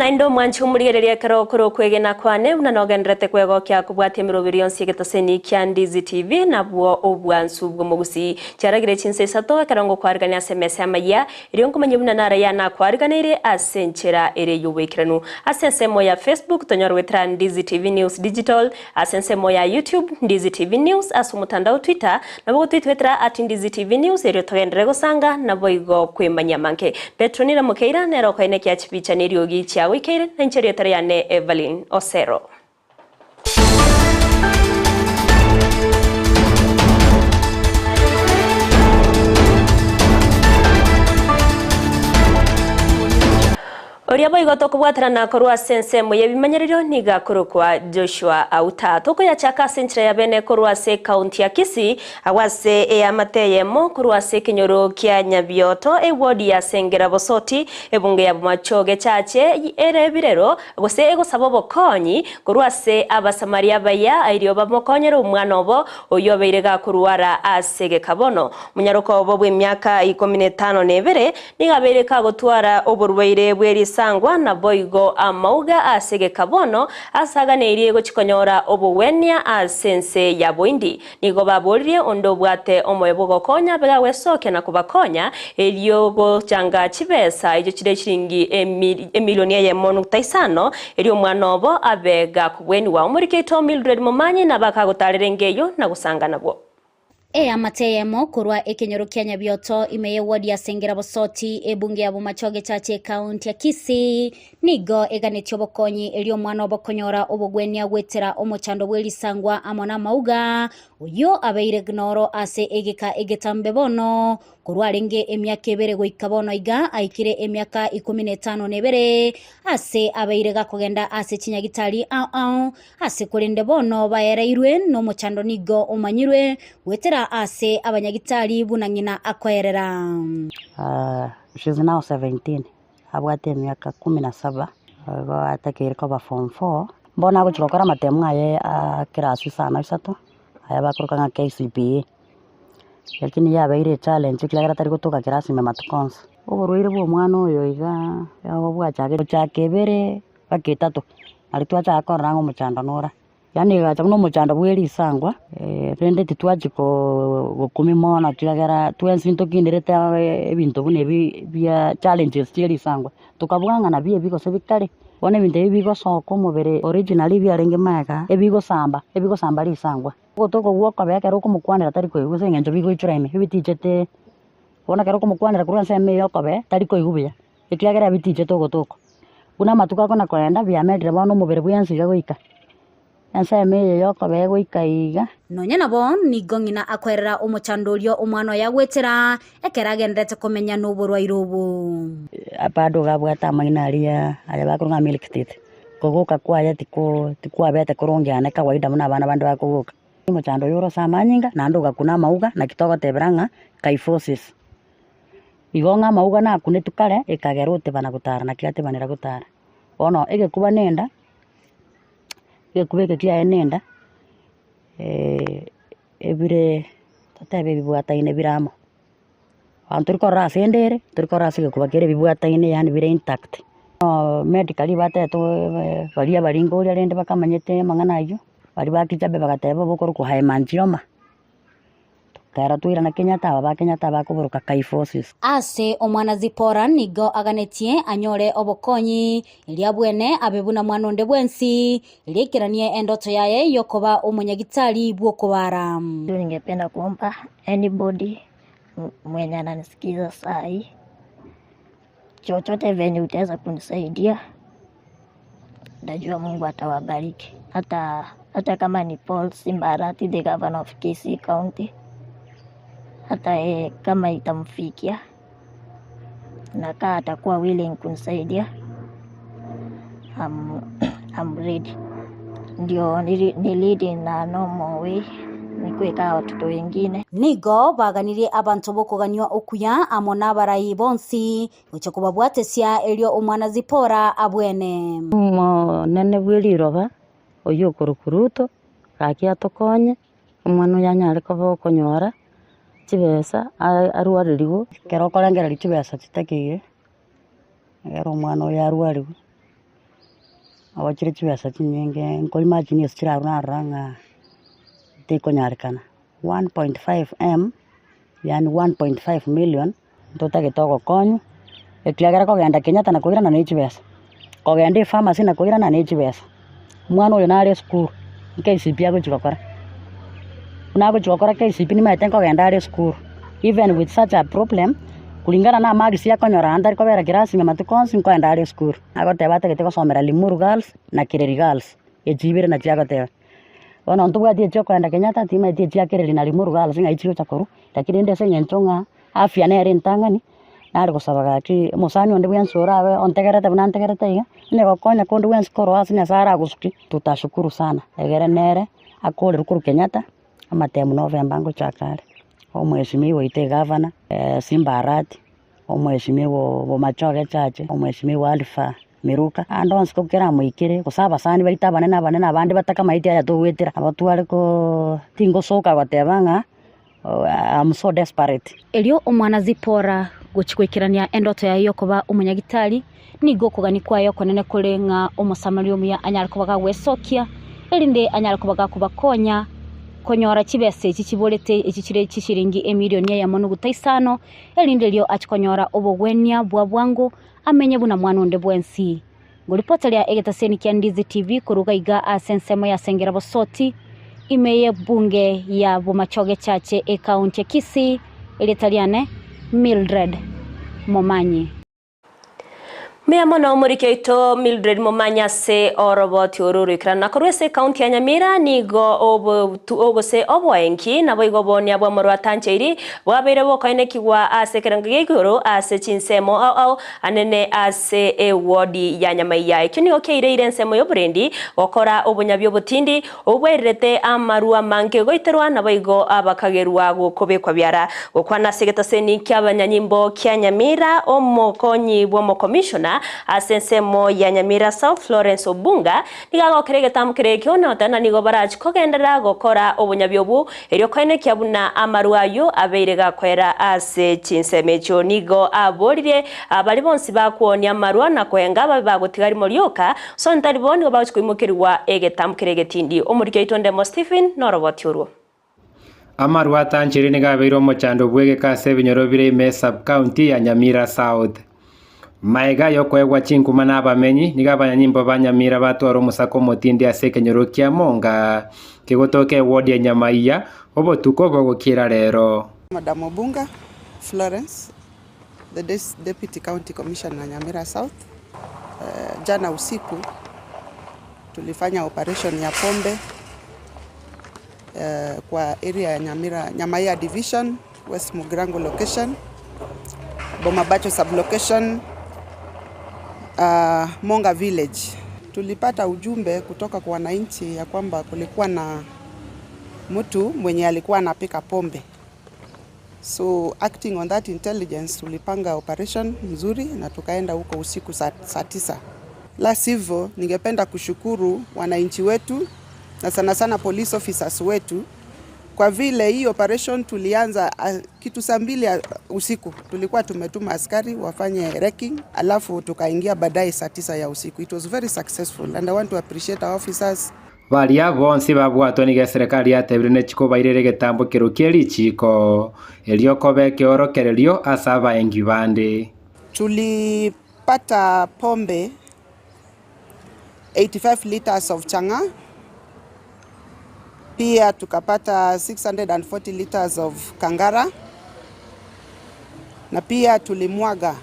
naende omwanchi omorigereria ekero okore okwegena kwane buna nogendererete kwegokia kobwatia emeroberi yonsi y'egetaseni kia Ndizi TV nabwo obwansu bw'omogusii. Chiaragire chinsa isato ekero ngokwarigania ase emesa y'amayia, erio nkomanye buna naraye anakwariganeire ase enchera ere y'oboikeranu. Ase ensemo ya Facebook tonyore goetera Ndizi TV News Digital, Ase ensemo ya YouTube, Ndizi TV News, ase omotandao Twitter, nabo gotwitwetera at Ndizi TV News erio togenderere gosanga naboigo kwemanyia amange. Petronila Mokeira nere okoenekia chibicha neriogi chiagoikeire, na inche erieta riane Evelyn Osero. Oria boigo tokobwaterana korwa ase ensemo y'ebimanyererio nigo akorokwa Joshua Auta. Tokoyachaka ase enchera ya bene korwa ase ekaunti ya Kisii, agwo ase eamate eyemo korwa ase ekenyoro kia Nyabioto, eward ya Sengera Bosoti, ebunge ya Bomachoge Chache ere ebirero gose egosaba obokonyi korwa ase Abasamaria abaya erio bamokonyere omwana obo oyio obeire gakorwara ase egeka bono. Monyaroka obo bw'emiaka ikomi na etano na ebere Nigo abeire kagotwara oborwaire bwe risangwa, naboigo amauga ase egeka bono asaganeirie gochia konyora obogwenia ase ense ya boindi. Nigo baboririe onde obwate omoyo bw'ogokonya begagwesokia na kobakonya, erio gochanga chibesa echio chire chiringi emilioni eyemo nukta isano, erio omwana obo abe gakobwenigwa. Omoriki oito Mildred Momanyi nabo akagotarera enga eyio na gosanga nabwo. Eamate eyemo korwa ekenyoro kia Nyabioto ime y'eward ya Sengera Bosoti ebunge ya Bomachoge Chache ekaunti ya Kisii nigo eganetie obokonyi erio omwana obo konyora obogwenia goetera omochando bw'erisangwa amo namauga oyio abeire gnoro ase egeka egetambe bono korwa arenge emiaka ebere goika bono iga aikire emiaka ikomi na etano na ebere ase abeire gakogenda ase chinyagitari ao ao Ase korende bono baereirwe nomochando nigo omanyirwe goetera ase abanyagitari buna ng'ina akoerera. She's now 17, abwate emiaka kumi na saba, igo atakeire koba form four, bono agochia gokora amatemu aye a class isano isato, aya bakoroka ng'a KCPE, lakini yabeire echallenge ekiagera tari gotoka class ime matuko onsi. Oborwaire bwa omwana oyo igaa, nigo bwachakire gochaka ebere mpaka etato, nario twachaka korora ng'a omochando nore. Yaani egacha buna omochando bwe risangwa, rende titwachia koo gokumia mono ekiagera twensi ntokinerete ebinto buna ebi bia challenges chia risangwa, tokabua ng'a nabio ebi gose bikare, bono ebinto ebi bigosoka omobere originally biarenge magega, ebigosamba, ebigosamba risangwa. Ogotoka okwo okobea ekero okomokwanera tari koigwa ase eng'encho bigoichora ime, ebitichete, bono ekero okomokwanera korwa ensemo eye okobee, tari koigwa buya. Ekiagera bitichete ogotoka, buna amatuko akona koenda biamerire bono omobere bwensi iga goika ensemo eye yokobee goika iga. Nonya nabo, nigo ng'ina akoerera omochando oria omwana oye agwetera, ekero agenderete komenya noborwaire obo. Bado iga abwate amang'ina aria aya bakorwa ng'a milk teeth, kogoka kwaye tiko tikwabete korongeyana kawaida buna abana bande bakogoka. Omochando oyo ore ase amanyinga naende ogakuna amauga naki togotebera ng'a kyphosis. Igo ng'a amauga nakunetwe kare, ekagera otebana gotara naki atebanera gotara. Bono egekuba nenda, egekuba eke kiaye nenda, ebire totebe ebibwataine bire amo. Abanto tori korora ase enda ere, tori korora ase egekuba kere bibwataine yaani bire intact. Medically batete baria abaringoria rende bakamanyete amang'ana aywo, baria ba kijabe bagateba obokorokwa hemangioma. Tokera twairana Kenyatta, aba ba Kenyatta bakoboroka kyphosis. Ase omwana Zipora nigo aganetie anyore obokonyi, erio abwene abe buna mwana onde bwensi, erio aikeranie endoto yaye y'okoba omonyagitari bw'okobara. Ningependa kuomba anybody mwenye ananisikiza saa hii, chochote venye utaweza kunisaidia, najua Mungu atawabariki. Hata, hata kama ni Paul Simbarati, the governor of Kisii County, hata yeye kama itamfikia na kaa atakuwa willing kunisaidia, I'm, I'm ready. Ndio ni lead in a normal way nikuwe kaa watoto wengine. Nigo baganirie abanto b'okoganigwa okuya amo nabarai bonsi gochia kobabwatesia erio omwana Zipora abwene. Omonene bwe riroba oyio okorokwa Ruto, gaki atokonye, omwana oyo anyare koba okonyora chibesa arwarerigwe. Ekero okorengereria chibesa chitakeire, ekero omwana oyo arwarigwe. Nabo chire chibesa chinyinge nkoimagine ase chirarwe narora ng'a tekonyarekana. 1.5 M, yaani 1.5 million, ntotagete ogokonywa, ekiagera kogenda Kenyatta na koirana ne chibesa, kogenda epharmacy na koirana ne chibesa. Omwana oyo nare esukuru, KCPE agochi gokora, buna agochi gokora KCPE nimaete nkogenda are esukuru, even with such a problem, kulingana na amarks akonyora ande tari kobera kirasi amatuko onsi nkoenda are esukuru. Agoteba atagete gosomera Limuru Girls na Kireri Girls, echi ibere nachio agoteba. Bono ntobwati echio okoenda Kenyatta timaeti echia Kireri na Limuru Girls ng'ai chigocha korwa, lakini rende ase eng'encho ng'a afya nere entang'ani, nare gosaba gaki omosani onde bwensi orabe ontegerete buna ntegerete iga, onye gokonya konde bwensi korwa ase Nyasaye aragosukia, tutashukuru sana, egere nere akorerwe korwa Kenyatta, amatemu November ngochaka are, omweshimiwa oito egavana, Simba Arati. Omweshimiwa Bomachoge Chache, Omweshimiwa Alpha Miruka, ande onsi keramoikere, gose abasani baito abanene abanene abande batakamaeti aya togoetera, nabo tware koo tingosoka goteba ng'a am so desperate. Erio omwana Zipora gochia goikerania endoto yaye y'okoba omonyagitari, nigo okogania kwaye okonene kore ng'a Omosamaria omuya anyare koba gagwesokia, erinde anyare koba gakobakonya konyora chibesa echi chiborete echi chire chishiringi emilioni eyemo nuguta isano, erinde erio achie konyora obogwenia bwa bwango, amenye buna mwana onde bwensi. Ngoripoteria egetaseni kia Ndizi TV koruga iga ase ensemo ya Sengera Bosoti, ime y'ebunge ya Bomachoge Chache ekaunti ya Kisii, erieta riane Mildred Momanyi. Mbuya mono omoriki oito Mildred Momanyi ase oroboti oru roikeranu. Na korwa ase ekaunti ya Nyamira nigo gose oboenki naboigo obonia bw'amorwa atancheiri bwabeire bokoenekigwa ase ekerengo gia igoro ase chinsemo ao ao anene ase ewodi ya Nyamaiya. Ekio nigo kiaireire ensemo y'oborendi gokora obonyabi obotindi obwo bwairerete amarwa amange goiterwa naboigo abakagerwa gokobekwa biara. Gokwana ase egetaseni ki'abanyanyimbo kia Nyamira, omokonyi bw'omokomishona ase ensemo ya Nyamira South Florence Obunga nigo agokera egetambo keria ekio na goteba ng'a nigo barachie kogenderera gokora obonyabi obwo erio koenekia buna amarwa ayio abeire gakoera ase chinsemo echio. Nigo aboririe baria bonsi bakwonia amarwa na koenga ababe bagotiga rimo rioka, Sontari bo nigo bagochia koimokerigwa egetambo keria egetindi. Omoriki oito Ndemo Stephen noroboti orwo. Amarwa atanchire nigo abeire omochando bw'egeka ase ebinyoro bire ime Sub-county ya Nyamira South. Maega y'okoegwa chinkuma na abamenyi, nigo abanyanyimbo ba Nyamira batwara omosako omotindi ase ekenyoro kia Monga, kegotoka eward ya Nyamaiya, obotuko bogokiera rero. Madam Obunga Florence, the Deputy County Commissioner Nyamira South, jana usiku tulifanya operation ya pombe kwa area ya Nyamira, Nyamaiya Division, West Mugirango location, Bomabacho sub-location, uh, Monga village. Tulipata ujumbe kutoka kwa wananchi ya kwamba kulikuwa na mtu mwenye alikuwa anapika pombe. So acting on that intelligence tulipanga operation nzuri na tukaenda huko usiku saa, saa tisa. La sivyo, ningependa kushukuru wananchi wetu na sana sana police officers wetu kwa vile hii operation tulianza kitu saa mbili usiku, tulikuwa tumetuma askari wafanye recce, alafu tukaingia baadaye saa tisa ya usiku. It was very successful and I want to appreciate our officers. Baria bonsi babwatwa nigo eserekari yatebire nechikobairera egetambo kero kie richiiko, erio kobe ekeorokererio ase abaengi bande. Tulipata pombe 85 liters of chang'aa, pia tukapata 640 liters of kangara na pia tulimwaga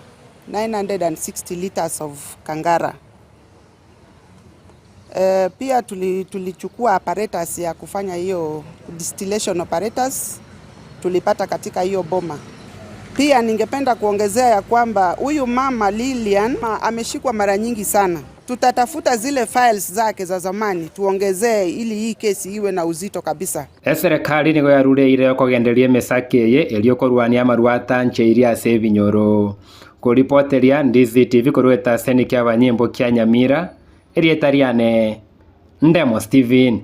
960 liters of kangara. E, pia tulichukua apparatus ya kufanya hiyo distillation apparatus tulipata katika hiyo boma. Pia ningependa kuongezea ya kwamba huyu mama Lilian ameshikwa mara nyingi sana. Tutatafuta zile files zake za zamani tuongezee ili hii kesi iwe na uzito kabisa. Eserekari nigo yarureire okogenderia emesaki eye erio korwania amarwa atancheirie ase ebinyoro. Koripoteria Ndizi TV korwa etaseni kia abanyimbo kia Nyamira, erieta riane Ndemo Stephen.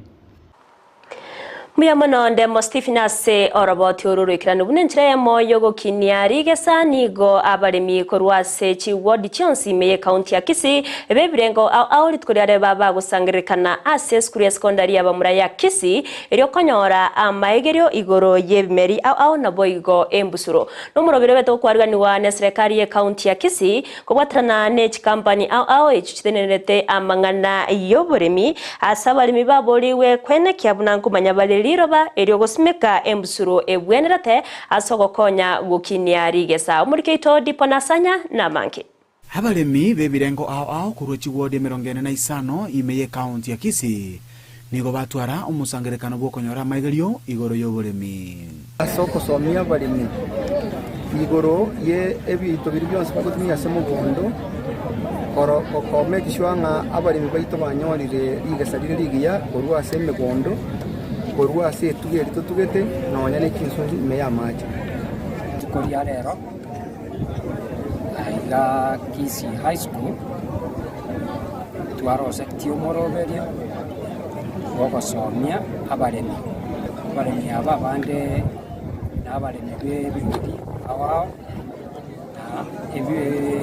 Mbuya mono Ndemo Stephen ase oroboti oru roikeranu buna enchera eyemo yogokinia rigesa nigo abaremi korwa ase chiward chionsi ime ye county ya Kisii bebirengo ao ao rituko riare babagosangererekana ase esukuru ya secondary ya bamura ya Kisii erio konyora amaegerio igoro yebimeri ao ao naboigo embusuro nomoroberi obete gokwariganiwa neserekari ye county ya Kisii Kobwaterana ne chikampani ao ao echio chitenenerete amang'ana y'oboremi, ase abaremi baborigwe kwenekia buna nkomanya bare riroba erio gosimeka embusuro ebwenerete ase ogokonya gokinia rigesa. Omoriki oito Dipo Nasanya namange. Abaremi b'ebirengo ao ao korwa chiwodi 45 ime y'ekaunti ya Kisii nigo batwara omosangererekano bw'okonyora amaigerio igoro y'oboremi. Ase ogosomia abaremi igoro ye ebinto biria bionsi bagotumia ase omogondo, ko make sure ng'a abaremi baito banyorire rigesa rire rigiya korwa ase emegondo, korwa ase etugo eria totugete, nonya ne chinsunsu ime y'amache. Rituko ria rero aiga Kisii High School twarosetie omoroberio bw'ogosomia abaremi. Abaremi aba abande nabaremi b'ebimeri ao ao, na ebi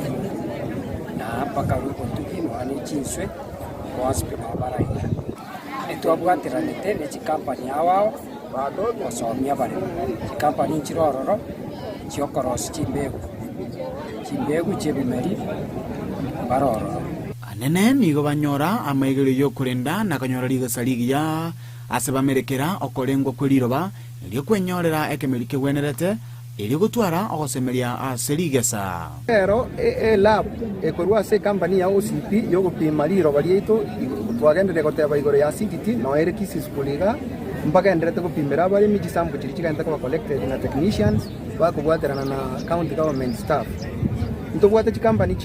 na mpaka obotugi nonya ne chinswe bonsi pi nabo baraira. Etwabwateranete ne chikampani ao ao gosomia abaremi. Chikampani nchire ororo chiokorosia chimbegu, chimbegu chi'ebimeri mbare ororo. Anene nigo banyora amaigerio y'okorenda na konyora rigesa rigiya ase bamerekera okorengwa kwe riroba, erio kwenyorera ekemeri kegwenerete, erio gotwara ogosemeria ase rigesa. Ero elab ekorwa ase ecompany ya OCP yogopima riroba riaito twagenderire goteba igoro ya acidity noyo ere Kisii School iga mbagendererete gopimera abaremi chisample chiria chigenderete koba collected na technicians bakobwaterana na county government staff. Ntobwate chicompany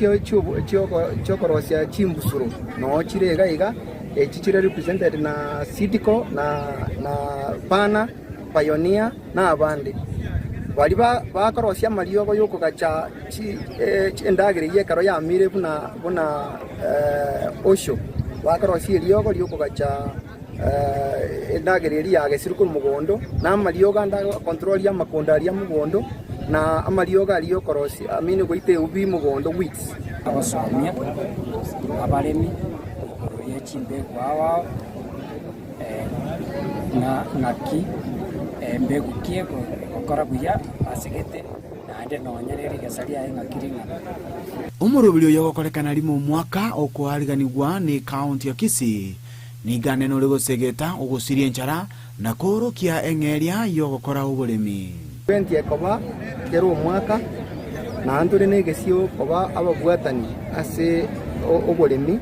chiokorosia chimbusuro noo chire iga iga echi chire represented na Seedco na Pana, Pioneer na abande. Baria bakorosia amariogo y'okogacha endagera eyio ekero yamire buna buna osho, bakorosia eriogo ri'okogacha endagera eria yagesirwe korwa mogondo, na amariogo ande agocontrol amakondo aria mogondo, na amariogo aria yokorosia I mean goita eubi mogondo weeds. Agosomia abaremi igoro ye chimbegu ao ao. Ng'a ng'aki embegu ki egokora buya asegete, naende nonya ne rigesa riaye ng'aki ring'ana. Omoroberi oyo ogokorekana rimo omwaka okoariganigwa ne county ya Kisii nigo anene ore gosegeta ogosiria enchara na koorokia eng'eria y'ogokora oboremi. Event ekoba kera omwaka na ntore negesio koba ababwatani ase oboremi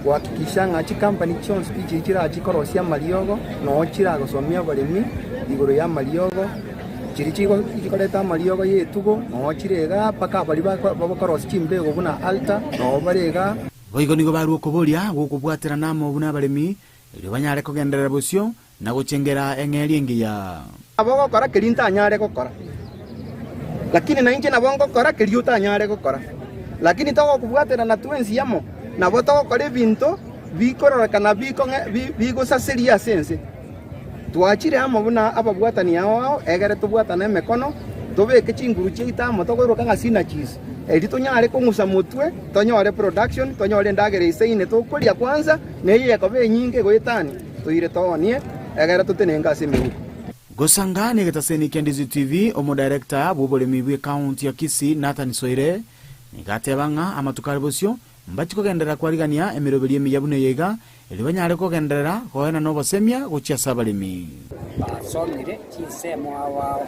gohakikisha ng'a chikampani chionsi pi chiria chirachi korosia amariogo noo chiragosomia abaremi igoro y'amariogo, chiria chikoreta amariogo y'etugo noo chire igaa mpaka baria bakorosia chimbego buna altar noo bare igaa. Boigo nigo barua okoboria gw'okobwaterana amo buna abaremi, erio banyare kogenderera bosio na gochengera eng'eria engiya. Nabo ogokora keria ntanyare gokora, lakini nainche nabo ngokora keria otanyare gokora. Lakini togokobwaterana twensi amo, nabo togokora ebinto bikororekana bigosaseria ase ense. Twachire amo buna ababwatani ao ao, egere tobwatane emekono, tobeke chinguru chiaito amo, tokoiroka ng'a synergies, erio tonyare kong'usa motwe, tonyore production, tonyore endagera eisaine tokoria kwanza, na eye ekoba enyinge goetania, toire toonie, egere totenenke ase emeuko. Gosanga negetaseni kia Ndizi TV, omodirector bw'oboremi bw'ecounty ya Kisii Nathan Soire nigo ateba ng'a amatuko are bosio mbachi kogenderera kwarigania emeroberi emiya buna eye iga Erio banyare kogenderera goenana obosemia gochia ase abaremi. Basomire chinsemo ao ao,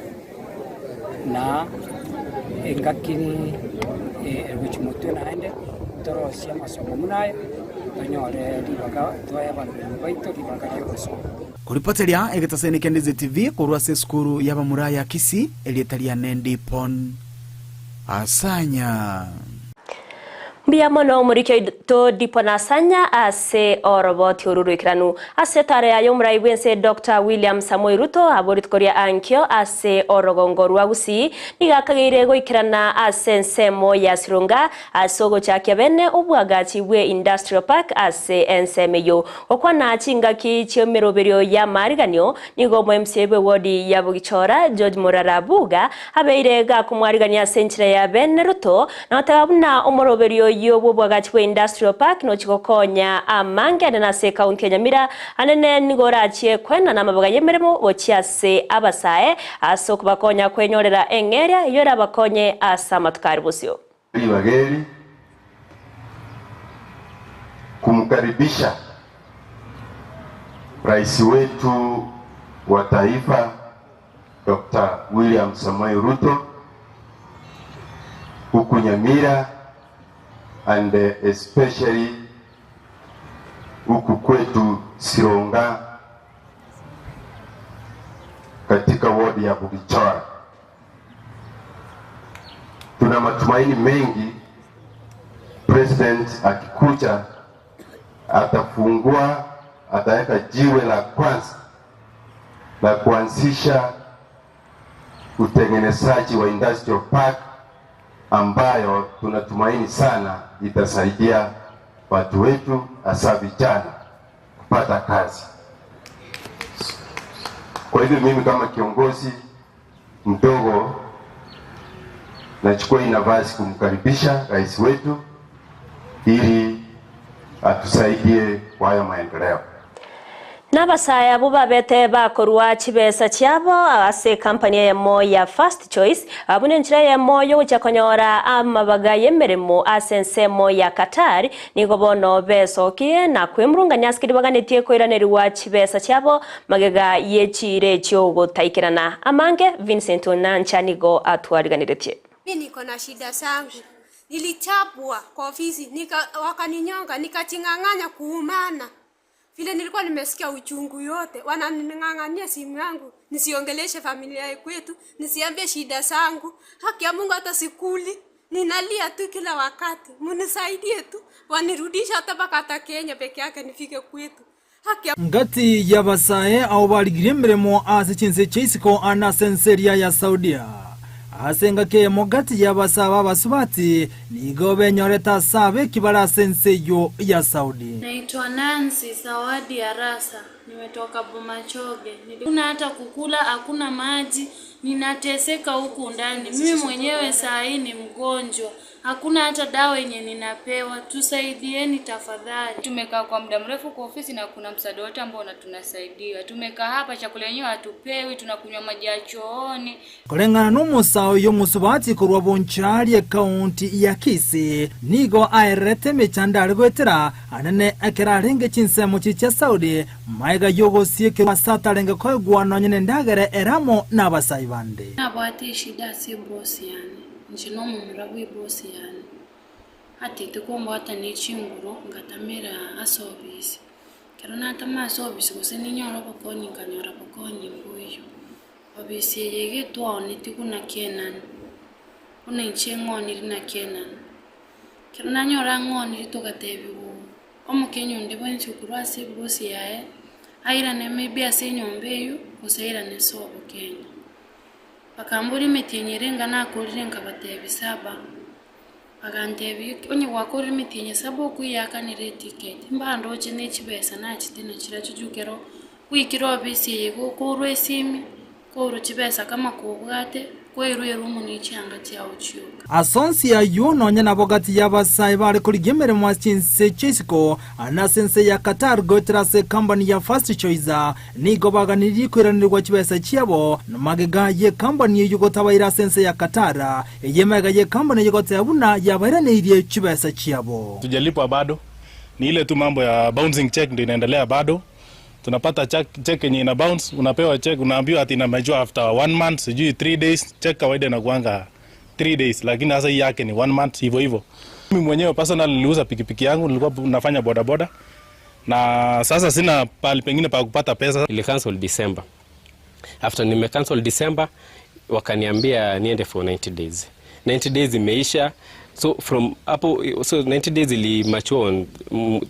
na engaki egochia motwe naende torosie amasomo buna aya, tonyore ribaga toe abaremi baito ribaga ri'ogosoma. Koripoteria egetaseni kia Ndizi TV korwa ase esukuru y'abamura ya Kisii, erieta riane Ndipon Asanya. Mbuya mono omoriki oito Dipo Nasanya ase oroboti oru roikeranu. Ase etaro yaye omorai bw'ense Doctor William Samoei Ruto abwo rituko ria ankio ase orogongo rwa Gusii nigo akageire goikerana ase ensemo ya Sironga ase ogochakia bene obwagachi bwe Industrial Park ase ensemo eyio. Gokwana chingaki chi'emeroberio y'amaariganio nigo omo MCA bw'ewodi ya Bogichora George Morara Buga abeire gakomwarigania ase enchera ya bene Ruto Na goteba buna omoroberio oyio bw'obwagachi bwa Industrial Park nochie gokonya amange anene ase ekaunti ya Nyamira, anene nigo orachie koenana amabaga y'emeremo gochia ase abasae ase okobakonya kwenyorera eng'eria eyio erabakonye ase amatuko are bosio. Ribaga eri kumkaribisha Rais wetu wa taifa Doctor William Samoei Ruto huku Nyamira and especially huku kwetu Sironga katika ward ya Bugichora. Tuna matumaini mengi President akikuja atafungua, ataweka jiwe la kwanza la kuanzisha utengenezaji wa industrial park ambayo tunatumaini sana itasaidia watu wetu hasa vijana kupata kazi. Kwa hivyo mimi kama kiongozi mdogo nachukua hii nafasi kumkaribisha rais wetu ili atusaidie kwa haya maendeleo. Nabasae abwo babete bakorua chibesa chiabo ase ekampani eyemo ya First Choice, buna enchera eyemo yogochia konyora amabaga y'emeremo ase ensemo ya Qatar, nigo bono besokie na kwemurungania ase keria baganetie koiranerigwa chibesa chiabo magega ye chiira echio gotaikerana. Amange Vincent Onyancha nigo atwariganeretie. Mi niko na shida zangu, nilichapwa kwa ofisi nika, wakaninyonga nikaching'ang'anya kuumana vile nilikuwa nimesikia uchungu yote, wananing'ang'ania simu yangu nisiongeleshe familia ya kwetu, nisiambie shida zangu. Haki ya Mungu hata sikuli, ninalia tu kila wakati, munisaidie tu, wanirudisha hata mpaka hata Kenya peke yake nifike kwetu. Haki ya Ngati y'abasae abo barigirie emeremo ase chinse chia isiko ande ase ense eria ya Saudia. Ase engaki eyemo gati y'abasae b'abasubati nigo benyorete ase abeki bare ase ense eyio ya Saudi. Naitwa Nancy Zawadi Arasa, nimetoka Bomachoge. Hakuna hata kukula, hakuna maji, ninateseka huku ndani. Mimi mwenyewe saa hii ni mgonjwa, hakuna hata dawa yenye ninapewa. Tusaidieni tafadhali. Tumekaa kwa muda mrefu kwa ofisi na kuna msaada wote ambao tunasaidiwa. Tumekaa hapa, chakula yenyewe hatupewi, tunakunywa maji ya chooni. Koreng'ana nomosa oyio omosubati korwa Bonchari ekaunti ya Kisii nigo aererete emechando are goetera anene ekero arenge chinsemo chiria chia Saudi magega y'ogosiekerwa ase atarenge koegwa nonye nendagera ere amo nabasai bande. Nabwate eshida ase ebosi yane, inche nomomura bw'ebosi yane, atete kombwata ne chinguru ngatamera ase obisi. Ekero natama ase obisi gose ninyore obokonyi nkanyora bokonyi mboiyo. Obisi eye iga etwaoneti buna Kenani, buna inche ng'oniri na Kenani. Ekero nanyora ng'oniri togatebiwa Omokenya onde bwensi okorwa ase ebosi yaye airane maybe ase enyomba eyio gose airane ase obokenya. Bakamboria emetienyi ere enga nakorire nkabatebia saba. Bagantebia onye gwakorire emetienyi saba okoiyakanera eticket, mbandoche ne chibesa nachete nachirachio juu ekero gwaikire ofisi eye iga okourwa esimi. Korwa chibesa kama kobwate, kwairwa erumu ne chianga chiao chioka. Ase onsi ayio, nonya nabo gati y'abasae bare korigia emeremo ase chinse chia isiko na ase ense ya Qatar goetera ase ekambani ya First Choice, nigo baganirie koiranerigwa chibesa chiabo magega y'ekambani eyio gotabaira ase ense ya Qatar, eye magega y'ekambani eyio goteba buna yabairaneirie chibesa chiabo. Hatujalipwa bado, ni ile tu mambo ya bouncing cheque ndio inaendelea bado. Tunapata check, check yenye ina bounce, unapewa check unaambiwa ati inamejua after one month, sijui 3 days. Check kawaida inakuanga 3 days, lakini sasa hii yake ni one month hivyo hivyo. Mimi mwenyewe personal niliuza pikipiki yangu, nilikuwa nafanya boda boda na sasa sina pahali pengine pa kupata pesa. Nili cancel December. After nime cancel December wakaniambia niende for 90 days. 90 days imeisha. So from hapo, so 90 days ili mature on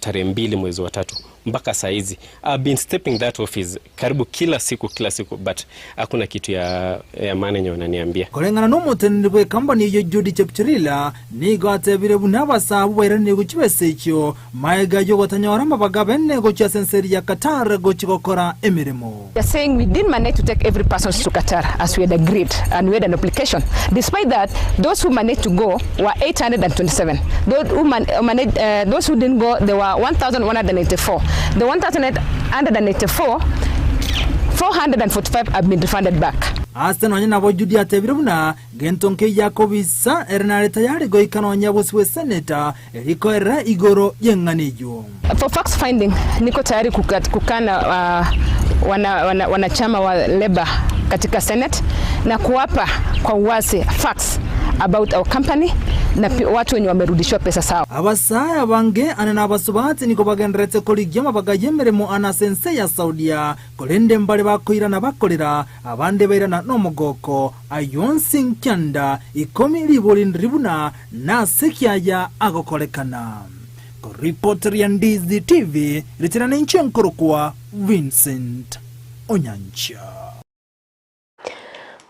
tarehe 2 mwezi wa 3 mpaka saa hizi. I've been stepping that office karibu kila siku kila siku, but hakuna kitu ya maana yenye wananiambia. Koreng'ana na omoteneneri bw'ekambani eyio Judy Chepchirila nigo atebire buna abasabu bairanire gochia chibesa echio maega y'ogotanyora amabaga bene gochia ase ense eria ya Qatar gochia gokora emeremo. We are saying we didn't manage to take every person to Qatar as we had agreed and we had an application. Despite that, those who managed to go were 827. Those who, man, managed, those who didn't go, there were 1,184. The 1,184, 445 have been refunded back. Ase nonya nabo Judy atebire buna gento nkeiyo akobisa ere nare tayari goika nonya bosio bw'eseneta erikoerera igoro y'eng'ana eyio. For facts finding, niko tayari kukana wanachama wa Labour katika Senate na kuwapa kwa uwazi facts about our company na watu wenye wamerudishiwa pesa sawa. Abasae abange ane nabasubati nigo bagendererete korigia amabaga y'emeremo ane ase ense ya Saudia, korende mbare bakoirana bakorera, abande bairana nomogoko. Ayio onsi nkianda ikomi ribori ndiri buna nase ki aya agokorekana. Koripoteria Ndizi TV, ritera ninche nkorokwa Vincent Onyancha.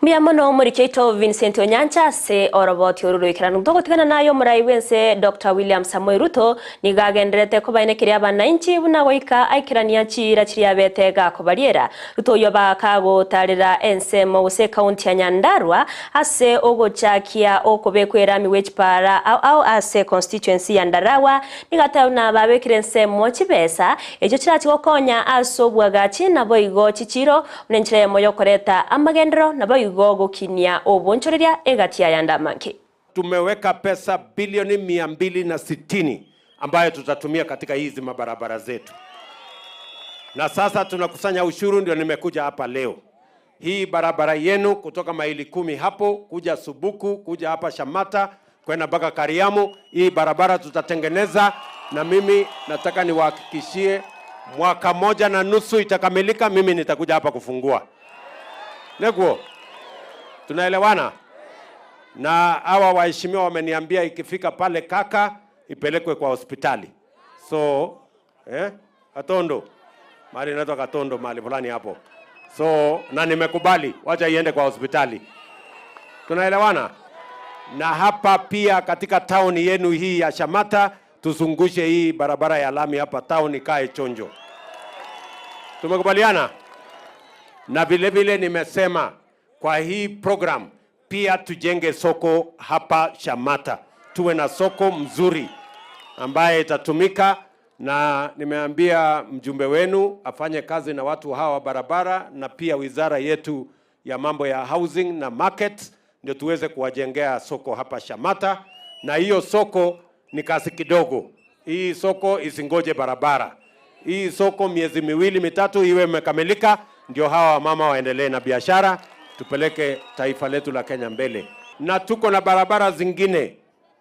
Mbuya mono omoriki oito Vincent Onyancha ase oroboti oru roikeranu. Togotigana naye omorai bw'ense Dr. William Samoei Ruto nigo agendererete kobainekeria abanainchi buna goika aikerania chiira chiria abete gakobariera. Ruto oyio bakagotarera ensemo gose ekaunti ya Nyandarua ase ogochakia okobekwa erami gwe chipara ao ao ase constituency ya Ndarawa nigo ateba buna babekire ensemo chibesa echio chirachi gokonya ase obwagachi naboigo chichiro buna enchera eyemo yokoreta amagenderero naboigo gokinia obonchoreria egati y'ayande amange. Tumeweka pesa bilioni 260 ambayo tutatumia katika hizi mabarabara zetu, na sasa tunakusanya ushuru, ndio nimekuja hapa leo. Hii barabara yenu kutoka maili 10 hapo kuja Subuku kuja hapa Shamata kwenda mpaka Kariamu, hii barabara tutatengeneza, na mimi nataka niwahakikishie mwaka 1.5 itakamilika. Mimi nitakuja hapa kufungua. Neguo, tunaelewana? Na hawa waheshimiwa wameniambia ikifika pale Kaka ipelekwe kwa hospitali. So, Katondo, mahali inaitwa Katondo, mahali fulani hapo. So, na nimekubali, wacha iende kwa hospitali. Tunaelewana? Na hapa pia katika town yenu hii ya Shamata tuzungushe hii barabara ya lami hapa town ikae chonjo. Tumekubaliana? Na vile vile nimesema kwa hii program pia tujenge soko hapa Shamata. Tuwe na soko mzuri ambaye itatumika, na nimeambia mjumbe wenu afanye kazi na watu hawa wa barabara na pia wizara yetu ya mambo ya housing na market, ndio tuweze kuwajengea soko hapa Shamata. Na hiyo soko ni kazi kidogo. Hii soko isingoje barabara. Hii soko miezi 2 3 iwe imekamilika, ndio hawa wamama waendelee na biashara, tupeleke taifa letu la Kenya mbele. Na tuko na barabara zingine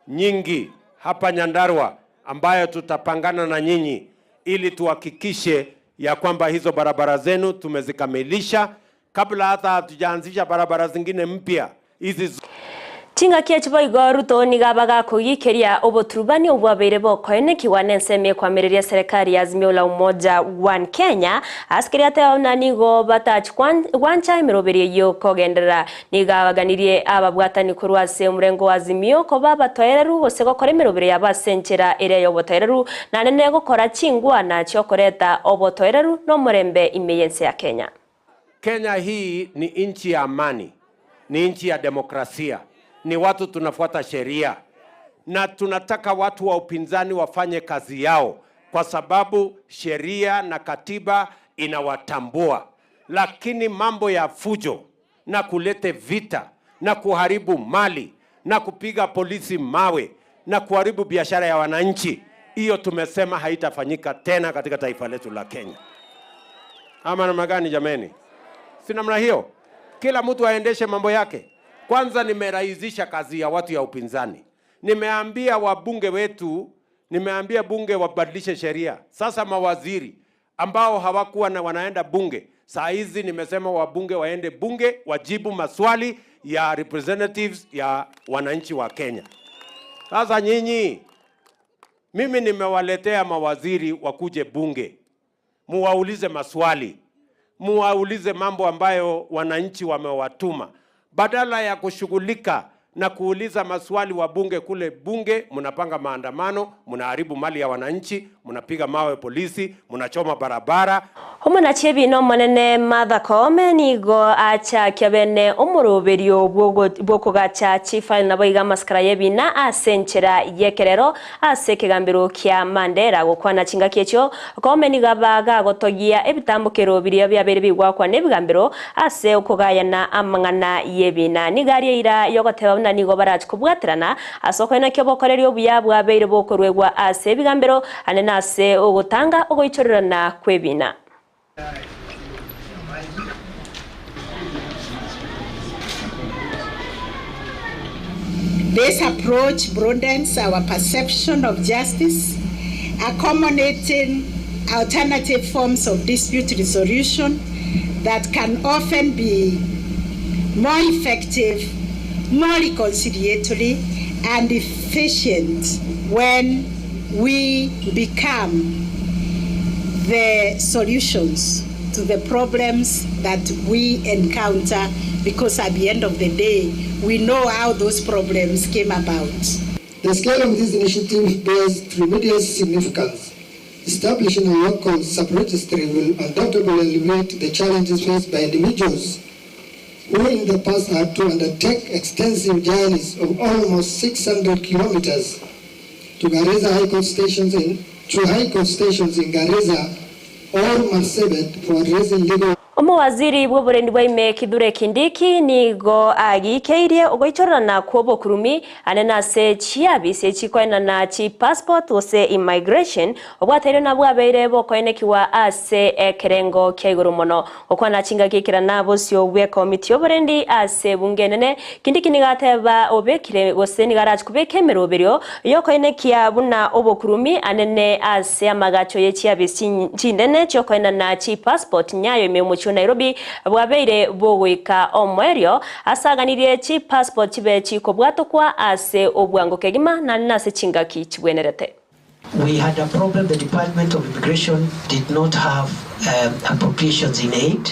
nyingi hapa Nyandarua ambayo tutapangana na nyinyi ili tuhakikishe ya kwamba hizo barabara zenu tumezikamilisha kabla hata hatujaanzisha barabara zingine mpya hizi. Chingaki chiboigo Ruto niga bagakogikeria oboturubani obwabeire bokoenekiwa n'ensemo ekwamireria serikali ya Azimio la Umoja One Kenya asikeria ateba nigo batachigwancha emeroberi eyio kogenderera. Nigo abaganirie ababwatani korwa ase omurengo wa Azimio koba abatoereru gose gokora emeroberi yabo ase enchera eria ya obotoereru naende gokora chingwana chiokoreta obotoereru n'omorembe ime y'ense ya Kenya. Kenya hii ni nchi ya amani, ni nchi ya demokrasia, ni watu tunafuata sheria, na tunataka watu wa upinzani wafanye kazi yao kwa sababu sheria na katiba inawatambua. Lakini mambo ya fujo na kulete vita na kuharibu mali na kupiga polisi mawe na kuharibu biashara ya wananchi, hiyo tumesema haitafanyika tena katika taifa letu la Kenya. Ama namna gani jameni? Si namna hiyo? Kila mtu aendeshe mambo yake. Kwanza nimerahisisha kazi ya watu ya upinzani. Nimeambia wabunge wetu, nimeambia bunge wabadilishe sheria. Sasa mawaziri ambao hawakuwa na wanaenda bunge, saa hizi nimesema wabunge waende bunge wajibu maswali ya representatives ya wananchi wa Kenya. Sasa nyinyi, mimi nimewaletea mawaziri wakuje bunge, muwaulize maswali, muwaulize mambo ambayo wananchi wamewatuma, badala ya kushughulika na kuuliza maswali wabunge kule bunge. Mnapanga maandamano, mnaharibu mali ya wananchi, mnapiga mawe polisi, mnachoma barabara. Omonachi ebina omonene Martha Koome nigo achakia bene omoroberio bw'okogacha chifile nabo iga amasikara y'ebina ase enchera y'ekerero ase ekegambero kia Mandera. Gokwana chingaki echio, Koome nigo aba gagotogia ebitambokero biria biabeire bigwakwa nebigambero ase okogayana amang'ana y'ebina. Nigo aria eira y'ogoteba buna nigo barache kobwaterana ase okoenekia obokoreri obuya bwabeire bokoruegwa ase ebigambero ande nase ogotanga ogoichorerana kw'ebina. This approach broadens our perception of justice, accommodating alternative forms of dispute resolution that can often be more effective, more reconciliatory, and efficient when we become the solutions to the problems that we encounter because at the end of the day, we know how those problems came about. The scale of this initiative bears tremendous significance. Establishing a local sub-registry will undoubtedly alleviate the challenges faced by individuals who in the past had to undertake extensive journeys of almost 600 kilometers to Garissa High Court stations in, to High Court stations in Garissa or Marsabit for addressing legal Omowaziri bw'oborendi bwa ime Kithure Kindiki nigo agiikeirie ogoichorerana kw'obokurumi ande nase chiabisi chikoenana chipassport gose immigration obwatairwe nabwo abeire bokoenekiwa ase ekerengo kia igoro mono. Gokwana chingaki ekerana bosio bw'ekomiti y'oborendi ase ebunge enene, Kindiki nigo ateba obekire gose nigo arache kobeka emeroberio y'okoenekia buna obokurumi anene ase amagacho ye chiabisi chinene chiokoenana chipassport nyayo ime omochie o Nairobi bwabeire bogoika omoerio asaganirie chipassport chibe chikobwatokwa ase obwango kegima naende nase chingaki chibwenerete. We had a problem, the Department of Immigration did not have um, appropriations in aid.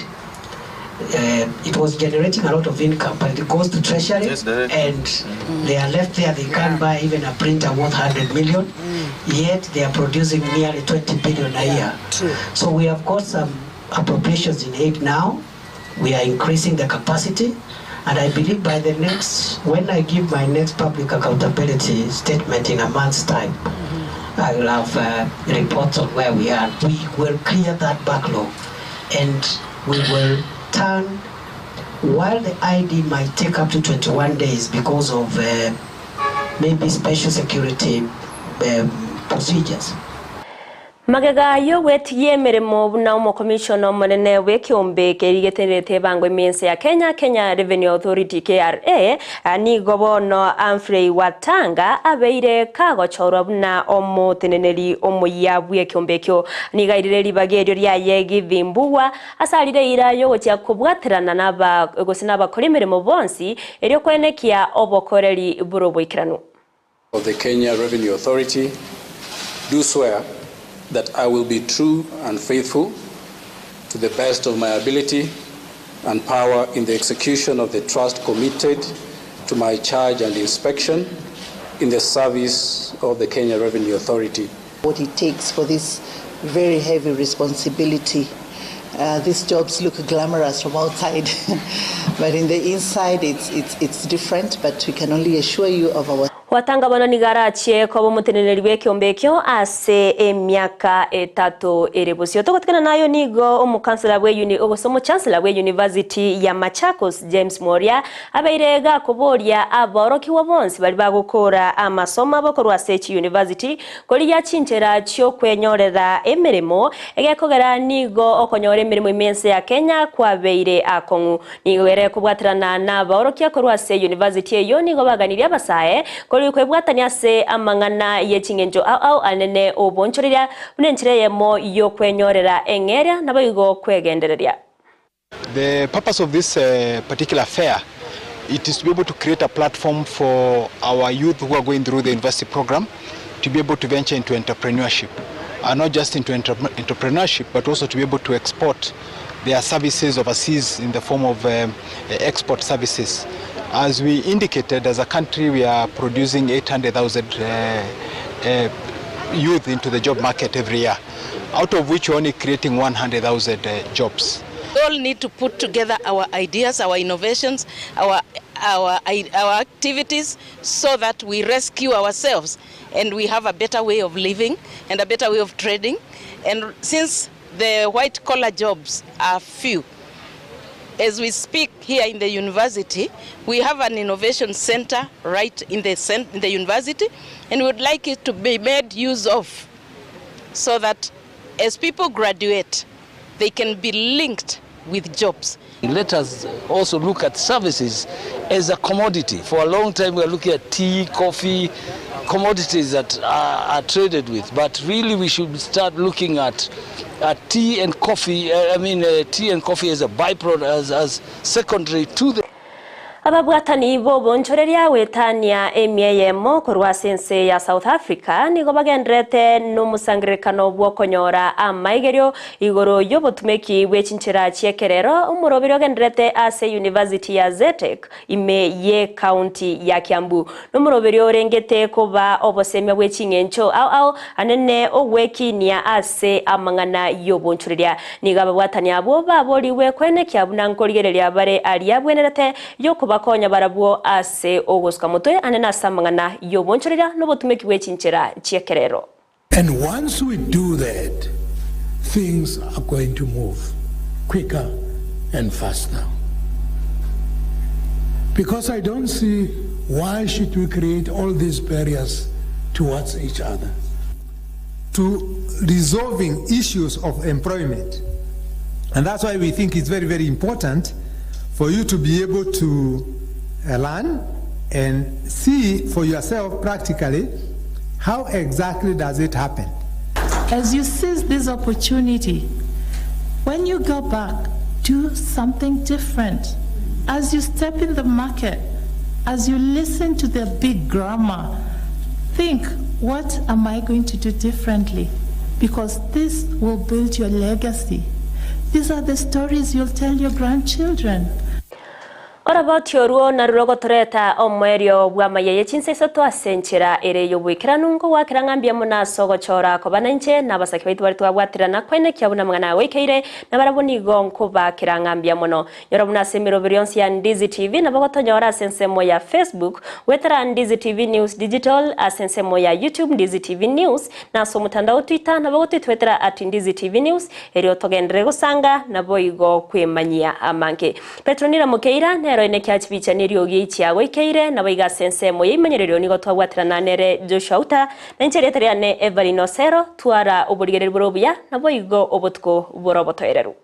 Uh, it was generating a lot of income, but it goes to Treasury yes, and mm. they are left there. They can't buy even a printer worth 100 million, mm. yet they are producing nearly 20 billion a year. True. So we have got some appropriations in aid now. We are increasing the capacity. And I believe by the next, when I give my next public accountability statement in a month's time, mm-hmm. I will have uh, reports on where we are. We will clear that backlog and we will turn, while the ID might take up to 21 days because of uh, maybe special security um, procedures. Magega y'ogwetigia emeremo buna omokomishona omonene bw'ekeombe keria getenerete ebango ime ense ya Kenya, Kenya Revenue Authority, KRA, nigo bono Humphrey Watanga abeire kagochorwa buna omoteneneri omoyia bw'ekeombe ekio. Nigo airire ribaga erio riaye Githimbugwa ase arire eira y'ogochia kobwaterana naba gose nabakori emeremo bonsi erio koenekia obokoreri bore oboikeranu. Of the Kenya Revenue Authority, do swear that I will be true and faithful to the best of my ability and power in the execution of the trust committed to my charge and inspection in the service of the Kenya Revenue Authority. What it takes for this very heavy responsibility. Uh, these jobs look glamorous from outside, but in the inside it's, it's, it's different. But we can only assure you of our Gwatanga bono nigo arachie koba omoteneneri bw'ekeombe ekio ase emiaka etato ere bosio. Togotigana nayo nigo omokansela bwe uni gose omochancellor bwe university ya Machakos James Mworia abeire gakoboria aborokigwa bonsi baria bagokora amasomo abo korwa ase chiuniversity korigia chinchera chiokwenyorera emeremo egekogera nigo okonyora emeremo ime ense ya Kenya kwabeire akong'u. Nigo ere kobwaterana nabaorokia korwa ase university eyio nigo baganirie abasae kori kwebwatania ase amang'ana ye ching'encho ao ao anene obonchoreria buna enchera eyemo y'okwenyorera eng'eria naboigo kwegendereria. The purpose of this uh, particular fair It is to be able to create a platform for our youth who are going through the university program to be able to venture into entrepreneurship. And not just into entrepreneurship, but also to be able to export their services overseas in the form of um, export services. As we indicated, as a country, we are producing 800,000 uh, uh, youth into the job market every year, out of which we're only creating 100,000 uh, jobs. We all need to put together our ideas, our innovations, our, our, our activities so that we rescue ourselves and we have a better way of living and a better way of trading. And since the white collar jobs are few, as we speak here in the university, we have an innovation center right in the, in the university, and we would like it to be made use of so that as people graduate, they can be linked with jobs. Let us also look at services as a commodity. For a long time, we are looking at tea, coffee, commodities that are, are traded with. But really, we should start looking at, at tea and coffee, I mean, tea and coffee as a byproduct, as, as secondary to the Ababwatani b'obonchoreria gwetania emia eyemo korwa ase ense ya South Africa nigo bagenderete n'omosangererekano bw'okonyora amaigerio igoro y'obotumeki bwe chinchera chi'ekerero omoroberi ogenderete ase University ya Zetech ime ye county ya Kiambu n'omoroberi orengete koba obosemia bwe ching'encho ao ao anene ogwekinia ase amang'ana y'obonchoreria nigo ababwatani abwo baboriwe kwenekia buna nkorigereria bare aria bwenerete yokobakonya barabwo ase ogosuka motwe anene ase amang'ana y'obonchoreria n'obotumeki bwe chinchera chi'ekerero And once we do that, things are going to move quicker and faster. Because I don't see why should we create all these barriers towards each other. To resolving issues of employment. And that's why we think it's very, very important for you to be able to learn and see for yourself practically how exactly does it happen. As you seize this opportunity, when you go back, do something different. As you step in the market, as you listen to the big grammar, think, what am I going to do differently? Because this will build your legacy. These are the stories you'll tell your grandchildren. Oroboti oruo naru rogotoreta omoerio bw'amayeye chinsa isato ase enchera ere y'oboikeranu nkogwakera ng'a mbuya mono ase ogochora koba nainche na abasake baito baria twabwaterana kwaenekia buna amang'ana aya goikeire na barabwo nigo nkobakera ng'a mbuya mono. Nyora buna ase emeroberi yonsi ya Ndizi TV nabo gotonyora ase ensemo ya Facebook goetera Ndizi TV News Digital ase ensemo ya YouTube Ndizi TV News na ase omotandao Twitter nabo gotwetwetera at Ndizi TV News erio togenderere gosanga naboigo kwemanyia amange. Petronila Mokeira nero ine kia chibicha neriogi echi agoikeire naboigo ase ensemo yeimenyererio nigo twabwaterana nere Joshua Uta na inche erieta riane Evelyn Osero twara oborigereria bore obuya naboigo obotuko bore obotoereru.